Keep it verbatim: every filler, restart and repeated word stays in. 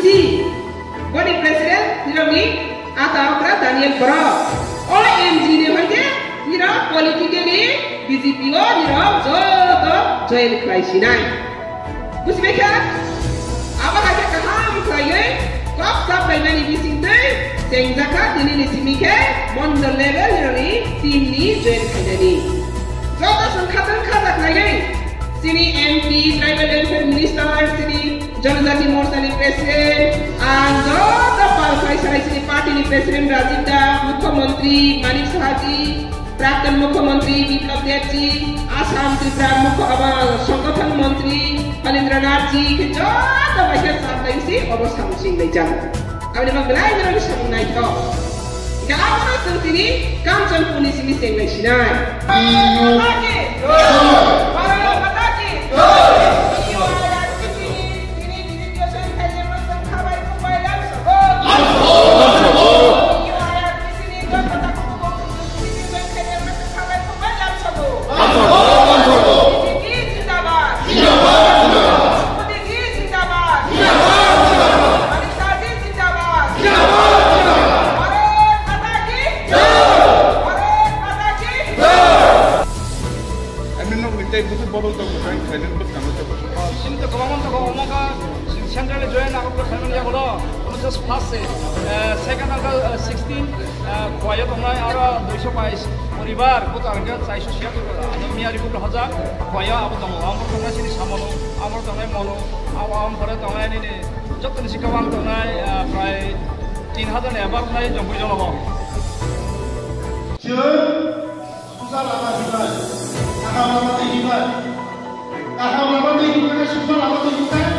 C, boni president nirokni ata okra Daniel Borok. O M G ni hoite nirok politically B J P o nirok joto join khlai sinai. Bujibaikha? Abo hai khe kaham khlaiwi kok sap laimani bisingtwi chengjakha, tinini simi khe mondol level nirokni team ni join khainani. Joto chwng khatang khajak naiwi chini M P, Tribal Welfare Minister, chini Janajati Morcha ni President, ang joto pal khlai sanai chini party ni President Rajib Da, Mukhyamantri Manik Saha ji, Praktan Mukhyamantri Biplab Deb ji, Assam Tripura Mukho-, aba, Songgathan Mantri Balendra Nath ji, khe joto bai khe chap dai si obo samung sing dai jang. Aboni bak belai belai samung naithok. Ga abono chwng tini Kamchanpur ni simi cheng lai sinai. Bharat Mata ki jai! Bharat Mata ki jai! Sini to kwbangma tongo, omo kha sini central join Agartala phaimani yagulo, omo just first se, eh, second ang kha, eh, sixteen, eh, Khowai o tongnai aro duiso bais poribar, buta ang kha chaiso siya tongo, ano miyari buta hoja, Khowai o abo tongo, amo tongnai sini Samonu, amo tongnai Monu, abo amo pore tongnai nini, joto ni sika ang tongnai, eh, prai tin hajar ni above nai Jompuijala o. Chwng Susa lama hinai, kaham lama tei hinai. Kaham lama tei hinai, susa lama tei hinai.